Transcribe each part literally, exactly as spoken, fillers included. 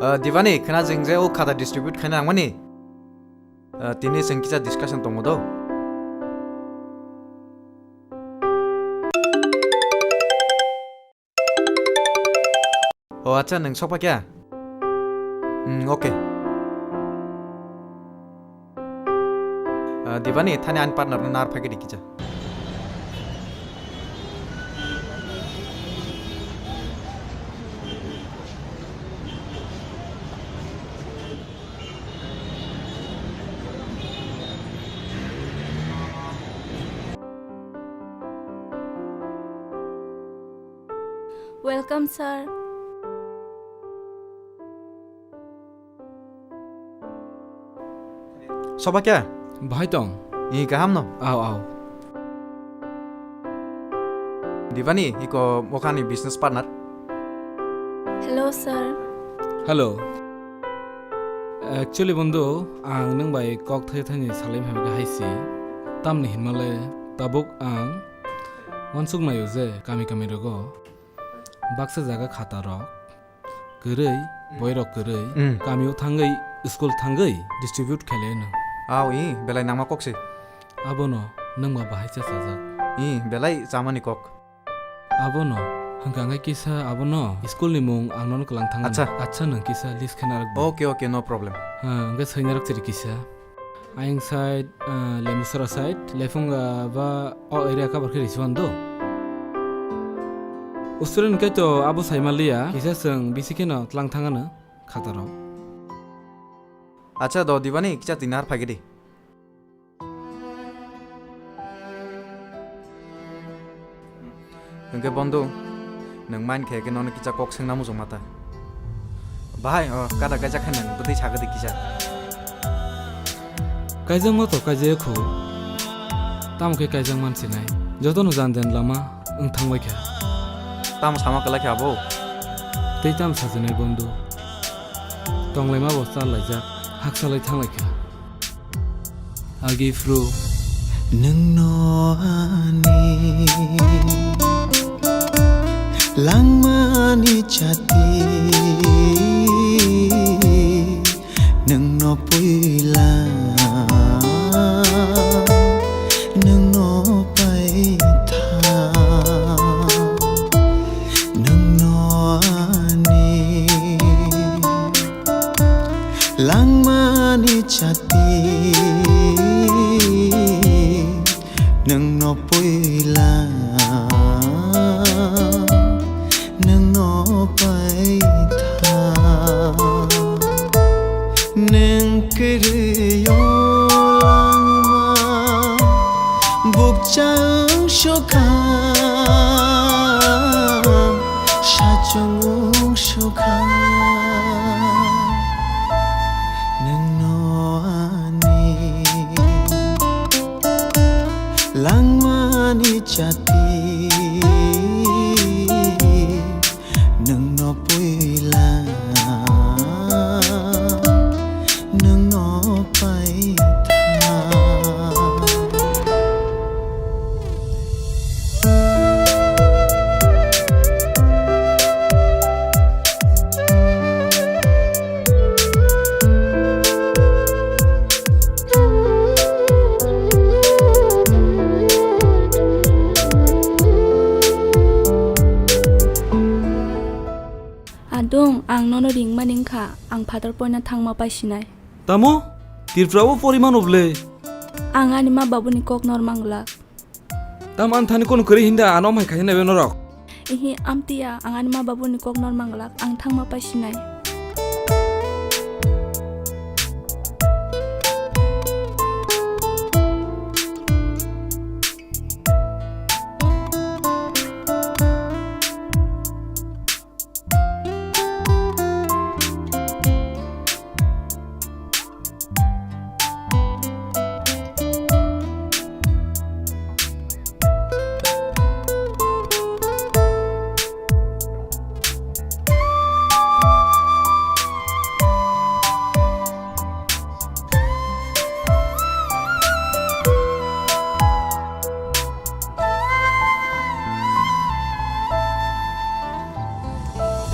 Ah, Divani, khna jeng je o khata distribute khaina nangmani. Ah, tini chwng kisa discussion tongo do. O acha, nwng sokpha kya? Hmm, okay. Ah, Divani, thani ani partner no nar phai khe di kisa. Welcome, sir. Sokpha kya? Bahai tong? Ee, kaham no? Aw, aw. Divani, iko okhani business partner. Hello, sir. Hello. Actually, bondhu, ang nwng bai kok thai thaini salai phai kha hai se. Tamni hinmale tabuk ang uansuk naio je kami kami rogo baksa jaga khata rok kwrwi, hmm, boirok kwrwi, hmm, kamio thangwi, school thangwi distribute khailai no. Aw, i, belai nangma kok se. Abono nwng ba bahai cha chajak. I, belai chamani kok. Abono, hwnkha hwnkhe kisa abono school ni mung ang nono kwlang thangna. Acha. Acha, nwng kisa list khe narwk di. Okay, okay, no problem. Ha, hwnkhe soi narwk chiri kisa. Ayang side, ah, Lemusara side, Lephunga ba o area cover khe risi mano do. Student khe to abo sai manliya, kisa chwng bisi kheno tlang thangano khataro. Acha do Divani, kisa twi nar phai khe di. Hwnkhe bondhu, nwng mind khe khe nono kisa kok swngna muchung mata. Bahai, o, kada kaijak khe nwng bwtwi sakhe di kisa. Kaijakma to kaijak kho. Tamo khe kaijak man sinai. Jotono jan den lama wng thangbai kha. Tamo sama kwlai kha abo? Tei tamo sajinai bondhu. Tonglaima bo chal laijak, haksalai thang lai kha. Agi phru. Nwngno ani langmani chati, nwngno puila, nwngno paitha, nwngno ani langmani chati, nwngno puila, nwngno paitha. Nwng kwrwi o langma bukchang sukha, sachung sukha. Nwngno ani langmani chati, nwngno puila, nwngno paitha. Adung, ang nono ringmani wngkha, ang phatar poina thangma paisinai. Tamo? Tripura o porimano bwle? Ang ani ma babuni kok nor manglak. Tamo ani thani kono kwrwi hinda ano mai khaina naibe norok? Ihi, amtiya, ang ani ma babuni kok nor manglak, ang thangma paisinai.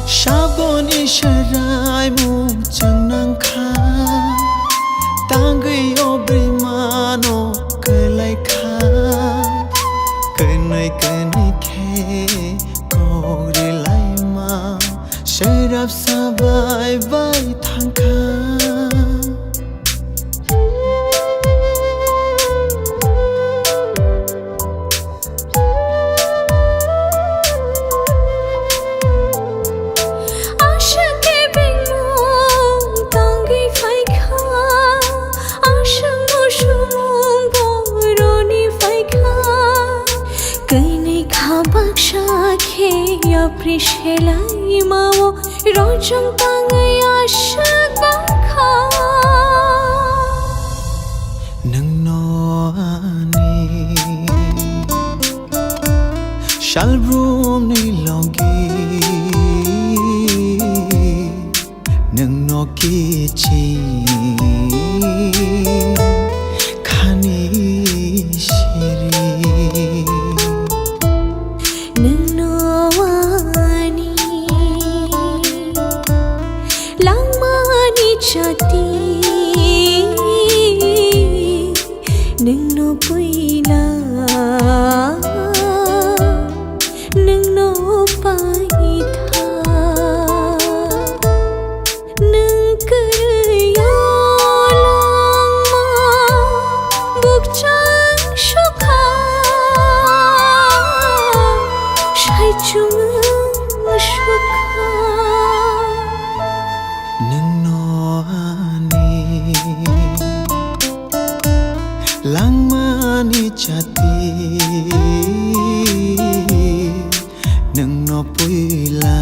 Saboni sarai Mung chwng nang kha, tangwi o bwrwi mano kwlai kha. Kwnwi kwnwi khe kok rwlaima, swrapsa bai bai thang kha. Aswk khe bengmung tangwi phai kha, aswk no sumung boroni phai kha. Kwnwi kha baksa khe yapri selaima o, rojong tangwi aswk ba kha. Nwngno ani salbrumni logi nwngno kiching khani siri. Nwngno ani langmani chati, nwngno puila, nwngno paitha. Nwng kwrwi o langma bukchang sukha, saichung sukha. Nwngno ani langmani chati, nwngno puila.